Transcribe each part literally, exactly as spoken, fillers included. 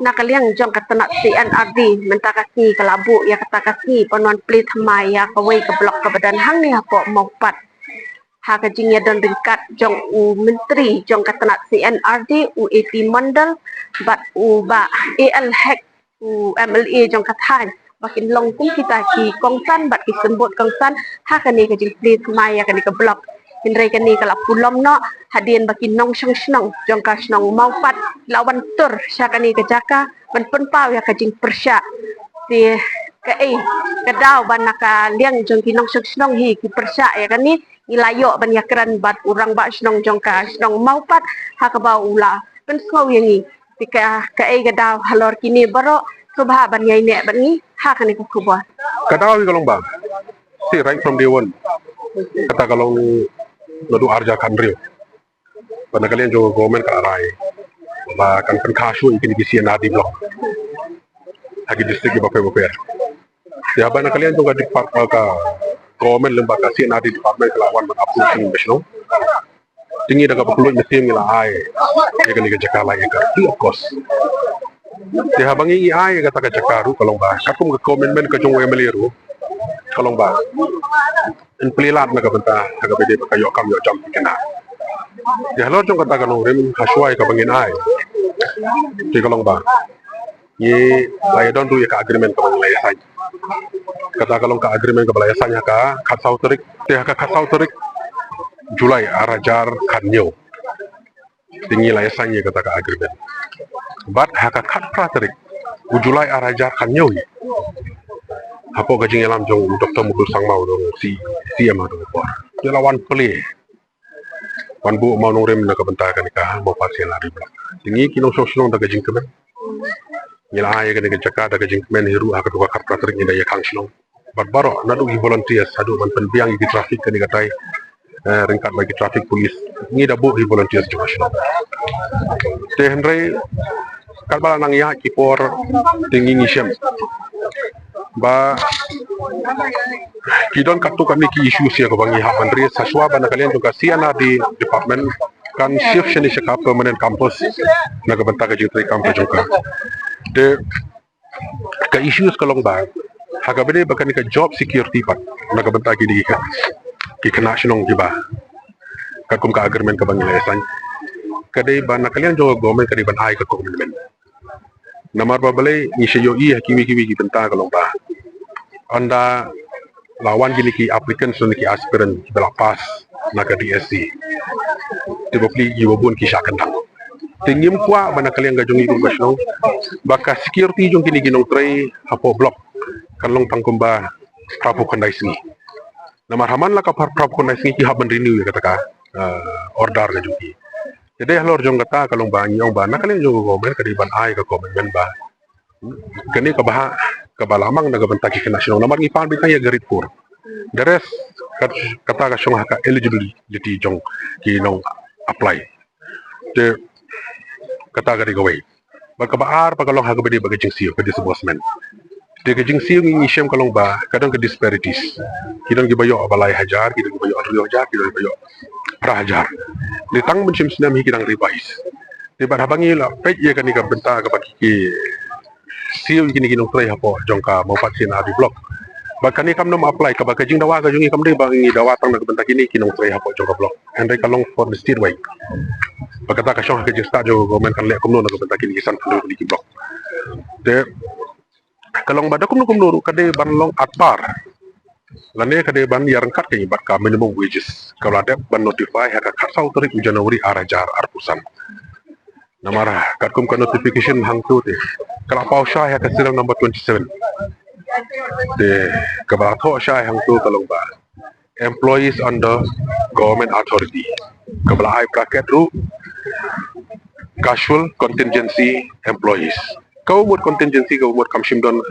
Na ka liang jong ka tnat C N R D mynta ka sngi ka la buh ïa kata ka sngi ban wan plie thymmai ïa kawei ka block kaba don hangne hapoh Mawpat. Ha ka jingïadon ryngkat jong u Myntri jong ka tnat C N R D, u A P Mondal, bad u Bah A L Hek, u M L A jong ka thaiñ, ba kin long kum kita ki kongsan bad ki symbud kongsan ha kane ka jingplie thymmai ïa kane ka block. Hynrei kane ka la pulom noh hadien ba ki nongshong shnong jong ka shnong Mawpat la wan tur sha kane ka jaka ban pynpaw ïa ka jingpyrshah. Te kaei ka daw ba na ka liang jong ki nongshong shnong hi ki pyrshah ïa kane, ngi la ïoh ban ïakren bad u rangbah shnong jong ka shnong Mawpat ha kaba u la pynsngew ïa ngi. Te ka, kaei ka daw halor kine baroh, sngewbha ban ïaineh bad ngi ha kane ka khubor. Ka daw hi ka long ba, te right from day one, kata ka long naduh ar hajar khathynriew, ba na ka liang jong ka government ka la rai ba kan pynkha shuh ïa kine ki C N R D block ha ki district bapher bapher. Te haba na ka liang jong ka depart-, ka government lyngba ka C N R D department ka la wan ban approve sha ngi ba shnong, te ngi da kaba kylluid mynsiem ngi la ai ïa kane ka jaka lai acre free of cost. Te haba ngi, ngi ai ïa kata ka jaka ruh ka long ba katkum ka commitment ka jong u M L A ruh ka long ba yn plie lad na ka bynta ha kaba ïadei bad ka ïoh kam ïoh jam ki khynnah. Te halor jong kata ka nongrim, ha shuwa ïa kaba ngin ai, te ka long ba ngi la ïadon ruh ïa ka agreement kaba ngi la ïasain. Kata ka long ka agreement kaba la ïasain ha ka khatsaw tarik, te ha ka khatsaw tarik July ar hajar khathynñiew, te ngi la ïasain ïa kata ka agreement. Bad ha ka khatphra tarik u July ar hajar khathynñiew hi, hapoh ka jingïalam jong u Doctor Mukul Sangma, u dei u C-, C M ha kata ka por, ngi la wan plie, wan buh mawnongrim na ka bynta kane ka Mawpat C N R D block. Te ngi ki nongshong shnong da ka jingkmen ngi la ai ïa kane ka jaka da ka jingkmen, hi ruh ha katu ka khatphra tarik ngi da ïakhang shnong bad baroh, naduh ki volunteers haduh ban pynbiang ïa ki traffic kane katai, eh, ryngkat bad ki traffic police, ngi da buh hi volunteers jong ka shnong. Te hynrei katba la nang ïaid ki por, te ngi, ngi shem ba ki don katto katne ki issues ïa kaba ngi hap ban raise, ha shuwa ba na ka liang jong ka C N R D department kan shift shane sha ka permanent campus na ka bynta ka jingtrei kam ka jong ka. Te ka issues ka long ba ha kaba ïadei bad kane ka job security pat na ka bynta kine ki khynnah shnong kiba katkum ka agreement kaba ngi la ïasain, ka dei ba na ka liang jong ka government ka dei ban ai ka commitment. Namar ba balei ngi shu ïohi ha kiwei kiwei ki bynta ka long ba ynda la wan kine ki applicants ne ki aspirant kiba la pass na ka D S C, te bapli kiba bun ki shah kyndang. Te ngim kwah ba na ka liang ka jong ngi kum ka shnong ba ka security jong kine ki nongtrei hapoh block kan long tang kumba phra phew khyndai sngi. Namar ha man la ka phra phew khyndai sngi ki hap ban renew ïa kata ka, eh, order ka jong ki. Te dei halor jong kata ka long ba ngi ong ba na ka liang jong ka government ka dei ban ai ka commitment ba kane ka bhah kaba la mang na ka bynta ki khynnah shnong, namar ngi pan beit tang ïa grade four. The rest kat-, kata ka shong ha ka eligibility jong ki nong apply. Te kata ka dei kawei. Bad kaba ar pat ka long ha kaba ïadei bad ka jingsiew, ka disbursement. Te ka jingsiew ngi, ngi shem ka long ba ka don ka disparities. Ki don kiba ïoh ba lai hajar, ki don kiba ïoh hynriew hajar, ki don kiba ïoh phra hajar. Te tang mynshem snem hi ki dang revise. Te bad haba ngi la peit ïa kane ka bynta kaba ki, ki siew ïa kine ki nongtrei hapoh jong ka Mawpat C N R D block, bad kane kam nym apply, kaba ka jingdawa ka jong ngi kam dei ba ngi dawa tang na ka bynta kine ki nongtrei hapoh jong ka block, hynrei ka long for the statewide. Bad kata ka shong ha ka jingstad jong ka government kan leh kumno na ka bynta kine ki san phew hynriew tylli ki block. Te ka long ba da kumno kumno ruh ka dei ban long at par lane ka dei ban ïaryngkat ka bad ka minimum wages kaba la dep ban notify ha ka khatsaw tarik u January ar hajar arphew san. Namar katkum ka notification hangto te ka la paw shai ha ka serial number twenty-seven. Te kaba la thoh shai hangto ka long ba employees under government authority, kaba la ai bracket ruh casual contingency employees. Ka mut contingency ka mut kam shym don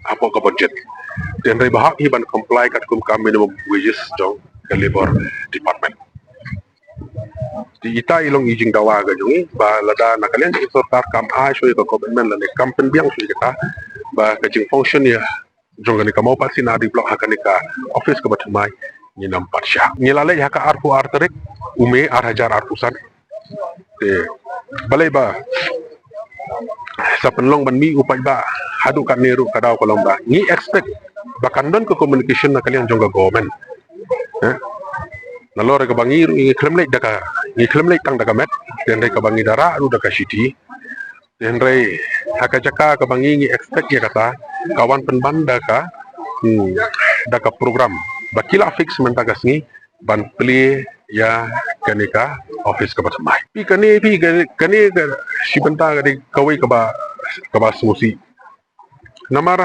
hapoh ka budget. Te hynrei ba hap hi ban comply katkum ka minimum wages jong ka Labour Department. Te ita i long i jingdawa ka jong ngi ba lada na ka liang ka sorkar kam ai shuh ïa ka commitment lane kam pynbiang shuh ïa kata, ba ka jingfunction ïa jong kane ka Mawpat C N R D block ha kane ka office kaba thymmai, ngin ym pat shah. Ngi la leit ha ka arphew ar tarik u May ar hajar arphew san. Te balei ba Sa pynlong ban mih u paidbah haduh katne ruh ka daw ka long ba ngi expect ba kan don ka communication na ka liang jong ka government. Eh? Nalor kaba ngi ruh ngi khlem leit da ka, ngi khlem leit tang da ka met, hynrei kaba ngi da rah ruh da ka shithi. Hynrei ha ka jaka kaba ngi ngi expect ïa kata ka wan pynban da ka, hmm, da ka program ba ki la fix mynta ka sngi ban plie ïa kane ka office kaba thymmai. Phi kane, phi kane, kane ka shi bynta ka dei kawei kaba, kaba sngewsih. Namar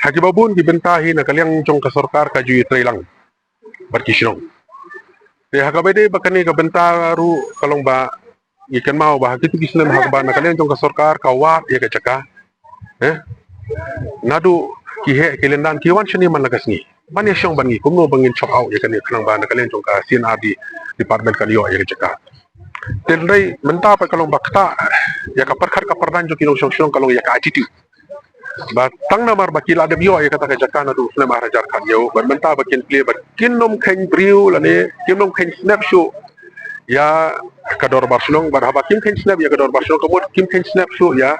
ha kiba bun ki bynta hi na ka liang jong ka sorkar ka ju ïatreilang bad ki shnong. Te ha kaba dei ba kane ka bynta ruh ka long ba ngi kynmaw ba ha kitu ki snem ha kaba na ka liang jong ka sorkar ka wad ïa ka jaka. Eh? Naduh ki heh ki lyndan ki wan shane man la ka sngi ban ïa shong ban ngi kumno ba ngin chop out ïa kane khnang ba na ka liang jong ka C and RD department kan ïoh ïa ka jaka. Te hynrei mynta pat ka long ba kata ïa ka pyrkhat ka pyrdan jong ki nongshong shnong ka long ïa ka attitude. Ba tang namar ba ki la dep ïoh ïa kata ka jaka naduh snem ar hajar khathynñiew bad mynta ba kin plie bad kin nym kheiñ briew lane kin nym kheiñ snep shuh ïa ka dorbar shnong bad haba kim kheiñ snep ïa ka dorbar shnong ka mut kim kheiñ snep shuh ïa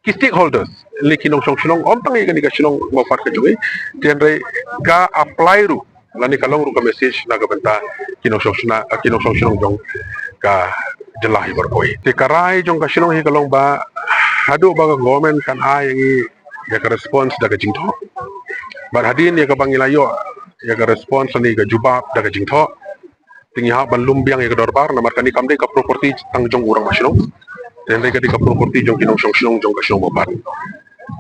ki stakeholders, lane ki nongshong shnong, ym tang ïa kane ka shnong Mawpat ka jong ngi, te hynrei ka apply ruh lane ka long ruh ka message na ka bynta ki nongshong shnong, ki nongshong shnong jong ka jylla hi baroh kawei. Te ka rai jong ka shnong hi ka long ba haduh ba ka government kan ai ïa ngi ïa ka response da ka jingthoh bad hadien ïa kaba ngi la ïoh ïa ka response lane ka jubab da ka jingthoh, te ngi hap ban lum biang ïa ka dorbar namar kane kam dei ka property tang jong u rangbah shnong, te hynrei ka dei ka property jong ki nongshong shnong jong ka shnong Mawpat.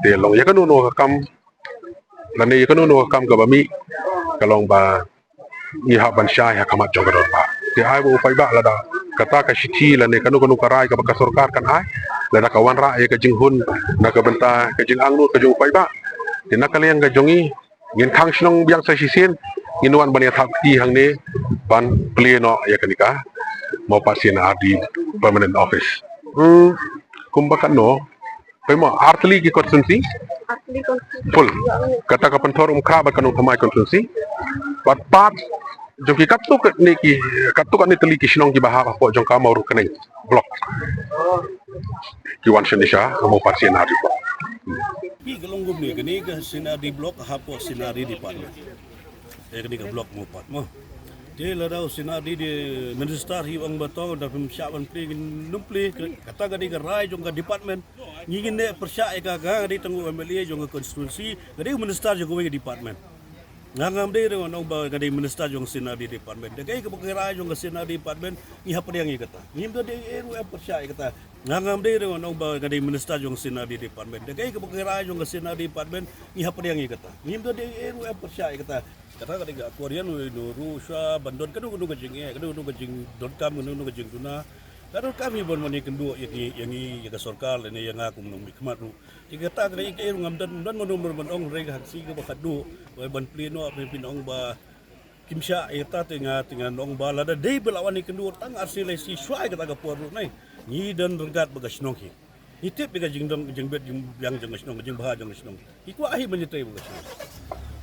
Te long ïa kano kano ka kam lane ïa kano kano ka kam kaba mih ka long ba ngi hap ban shai ha khmat jong ka dorbar. Te ai ba u paidbah lada kata ka shithi lane kano kano ka rai kaba ka sorkar kan ai, lada ka wanrah ïa ka jinghun na ka bynta ka jingangnud ka jong u paidbah, te na ka liang ka jong ngi ngin khang shnong biang sa shisien, ngin wan ban ïa thap kti hangne ban plie noh ïa kane ka Mawpat C and RD permanent office. Hmm, kumba katno, phi mo ar tylli ki constituency? Ar tylli constituency. Full. Kata ka Pynthorumkhrah bad ka Nongthymmai constituency. Bad pat jong ki katto katne ki, katto katne tylli ki shnong kiba hap hapoh jong ka Mawryngkneng block. Ki wan shane sha Mawpat C and RD block. Phi ka long kumne, kane ka C and RD block hapoh C and RD department. Eh, kane ka block Mawpat mo. Te lada u C and RD minister hi ong ba to da phim shah ban plie, ngin nym plie, kata ka dei ka rai jong ka department. Ngi ngin ne pyrshah ïa ka, ka dei tang u MLA jong ka constituency, ka dei u minister jong kawei ka department. Nga ngam dei re ngan ong ba ka dei minister jong C and RD department. Da kaei kaba ka rai jong ka C and RD department, ngi hap pdiang ïa kata. Ngim da dei ei ruh em pyrshah ïa kata. Nga ngam dei re ngan ong ba ka dei minister jong C and RD department. Da kaei kaba ka rai jong ka C and RD department, ngi hap pdiang ïa kata. Ngim da dei ei ruh em pyrshah ïa kata. Kata ka dei ka akor ïa no, no ruh sha ban don kano kano ka jingeh, kano kano ka jingdonkam, kano kano ka jingduna. Ka donkam hi ban wan ïakynduh ïa ngi, ïa ngi, ïa ka sorkar lane ïa nga kum u nongmihkhmat ruh. Te kata ka dei kaei ruh ngam don, don mano mano ban ong, hynrei ka hangsi kaba khatduh, ban plie noh, phin ong ba kim shah ïa kata, te nga, te ngan ong ba lada dei ba la wan ïakynduh tang arsien laisien shuwa ïa kata ka por ruh nai, ngi don ryngkat bad ka shnong hi. Ngi tip ïa ka jingdon, jingbit jingbiang jong ka shnong, jingbha jong ka shnong. Ngi kwah hi ban ïatrei bad ka shnong.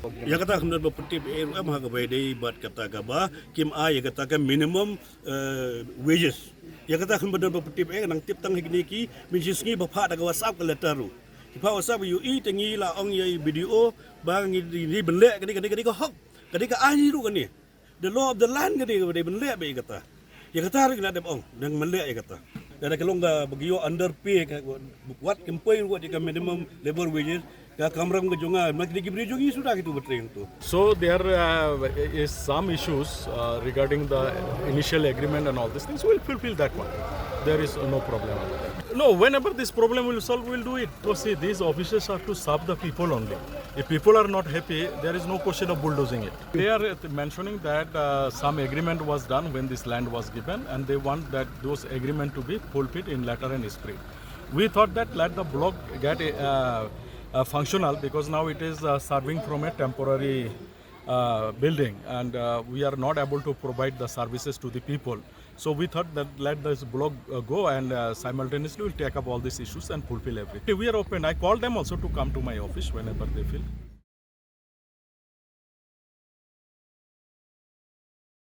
Ïa kata kam don ba pyntip ei ruh em ha kaba ïadei bad kata kaba kim ai ïa kata ka minimum, eh, wages. Ïa kata kam don ba pyntip ei, nang tip tang hi kine ki, mynshisngi ba phah da ka WhatsApp ka letter ruh. Ki phah WhatsApp ïa u, i te ngi la ong ïa i BDO ba ngi dei ban leh kane, kane, kane ka hok. Ka dei ka ain ruh kane. The law of the land kane, ka dei ban leh beit ïa kata. Ïa kata ruh ngi la dep ong, dang ban leh ïa kata. Lada ka long kaba ki ïoh underpay ka, wat kim poi ruh wat ïa ka minimum labour wages, ka kamram ka jong nga, ma ki dei ki briew jong ngi suda kitu ba trei hangtu. So there, uh, is some issues, uh, regarding the initial agreement and all these things. We'll fulfill that one. There is no problem. No, whenever this problem will solve, we'll do it. So see, these offices are to serve the people only. If people are not happy, there is no question of bulldozing it. They are, uh, mentioning that, uh, some agreement was done when this land was given, and they want that those agreement to be fulfilled in letter and spirit. We thought that let the block get, uh, uh, functional, because now it is, uh, serving from a temporary, uh, building, and, uh, we are not able to provide the services to the people. So we thought that let this block, uh, go, and, uh, simultaneously we'll take up all these issues and fulfill everything. We are open. I call them also to come to my office whenever they feel.